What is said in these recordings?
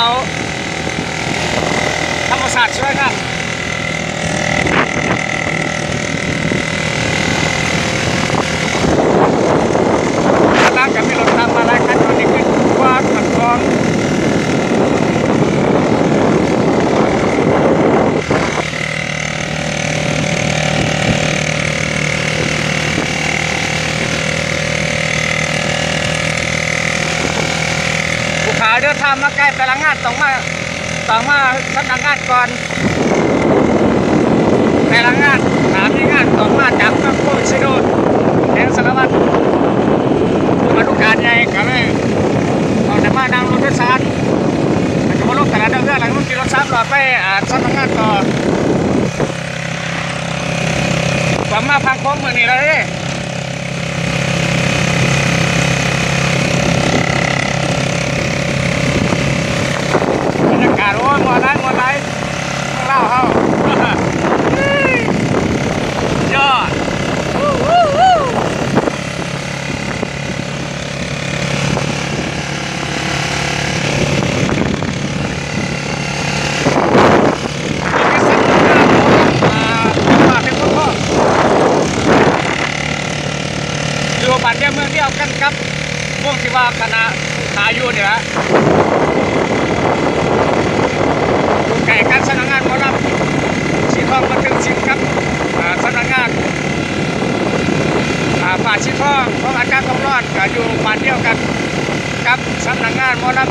ເອົາ ທຳມະຊາດສວຍງາມ. ທາງຫຼັງກໍມີລົດຕາມມາຫຼາຍຄັນ ຕອນນີ້ຄືກວາດຄັນກອງ. ຜູ້ຂ້າເດີນທາງມາໄກ ແຕ່ລະງານຕ້ອງມາ ຕ້ອງມາສຳນັກງານກ່ອນ. ແຕ່ລະງານ ຖ້າມີງານຕ້ອງມາຈາກເມືອງໂພນເຊໂດນ ແຂວງສາລະວັນ. ມາດູການໃຫຍ່ກໍເລີຍຕ້ອງໄດ້ມານັ່ງລົດໂດຍສານ ແລ້ວກໍມາລົງຕະຫຼາດດາວເຮືອງ ແລ້ວກໍຂີ່ລົດສາມລໍ້ໄປ ອາ ສຳນັກງານຕໍ່. ກໍມາພັກຄົມມື້ນີ້ລະເດ້. ບັນຍາກາດ ໂອ້ຍ ມ່ວນຫຼາຍ ມ່ວນຫຼາຍ ເມືອງລາວເຮົາ ຍອດ. ຢູ່ບ້ານດຽວເມືອງດຽວກັນກັບວົງທີ່ວ່າຄະນະຂ້າຢູ່ນີ້ລະ ຢູ່ໃກ້ກັນສຳນັກງານໝໍລຳສີທອງບັນເທີງສິນກັບ ອາ ສຳນັກງານ ອາ ຟ້າສີທອງຂອງອາຈານທອງນອນ ກໍຢູ່ບ້ານດຽວກັນກັບສຳນັກງານໝໍລຳ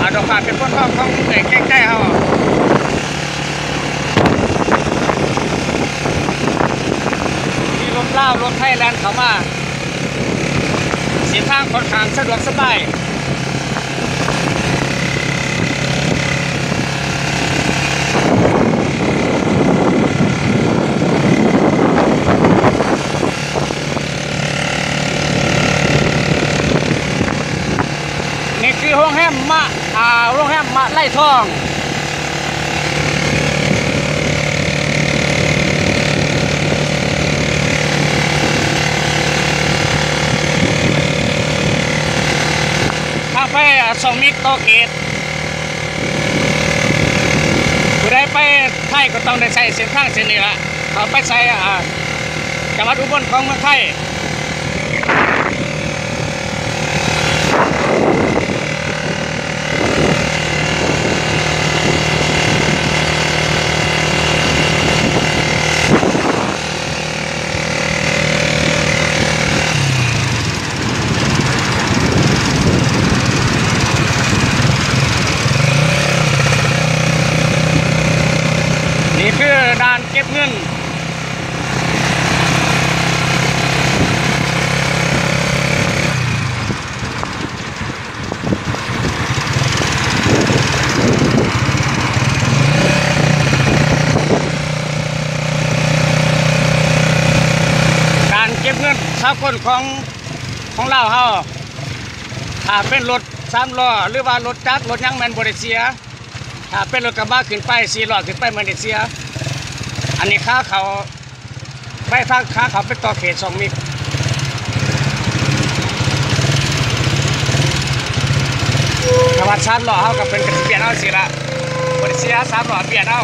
ອາ ດອກຟ້າເປັນໂພນທອງຂອງແດນແກ່ງໃຈເຮົາ. ມີລົດລາວ ລົດໄທແລ່ນເຂົ້າມາ ເສັ້ນທາງຂ້ອນຂ້າງສະດວກສະບາຍ. ນີ້ຄືໂຮງແຮມມະ ອາ ໂຮງແຮມມະໄລທອງ. ທາງໄປ ອາ ຊ່ອງມິກຕໍ່ເຂດ. ຜູ້ໃດໄປໄທກໍຕ້ອງໄດ້ໃຊ້ເສັ້ນທາງເສັ້ນນີ້ລະ ເຂົ້າໄປໃສ່ ອາ ຈັງຫວັດອຸບົນຂອງເມືອງໄທ. ນີ້ຄືດ່ານເກັບເງິນ ການເກັບເງິນສາກົນຂອງ ຂອງລາວເຮົາ ຖ້າເປັນລົດສາມລໍ້ ຫຼືວ່າລົດຈັກ ລົດຫຍັງແມ່ນບໍ່ໄດ້ເສຍ. ຖ້າເປັນລົດກະບະຂຶ້ນໄປ ສີ່ລໍ້ຂຶ້ນໄປ ບໍ່ໄດ້ເສຍ. ອັນນີ້ຂາເຂົ້າ ໄປທາງຂາເຂົ້າໄປຕໍ່ເຂດຊ່ອງມິກ. ຖ້າວ່າສາມລໍ້ເຮົາກໍເພິ່ນກໍຊິປ່ຽນເອົາຊີ້ລະ ບໍ່ໄດ້ເສຍ ສາມລໍ້ປ່ຽນເອົາ.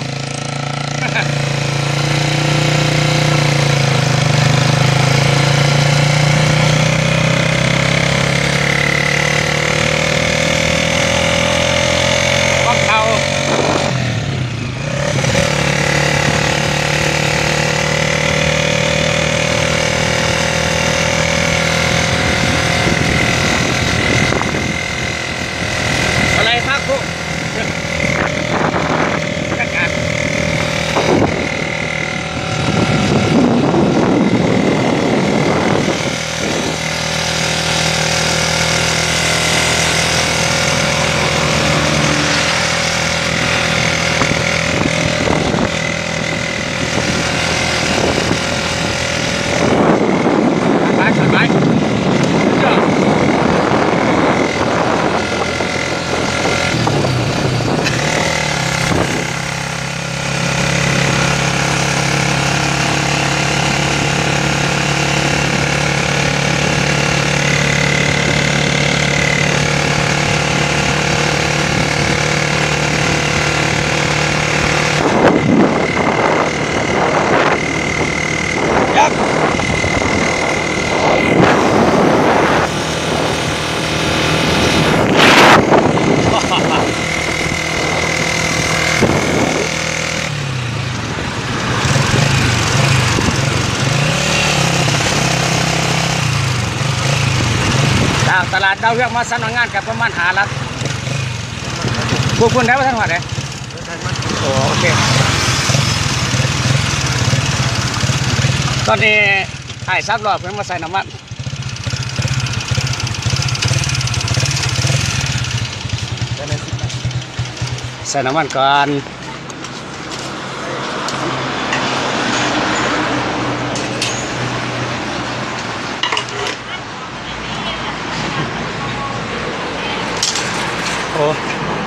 ຂອງເກົ່າ. ອາໄລພະຄຸ ຈັດການ. ຕະຫຼາດດາວເຮືອງມາສຳນັກງານກໍປະມານຫ້າຫຼັກ. ພວກເພິ່ນໄດ້ບໍ່ທັນຮອດເດ້. ໂອ້ ໂອເຄ. ຕອນນີ້ອ້າຍສາມລໍ້ເພິ່ນມາໃສ່ນ້ຳມັນ. ໃສ່ນ້ຳມັນກ່ອນ. ໂອ້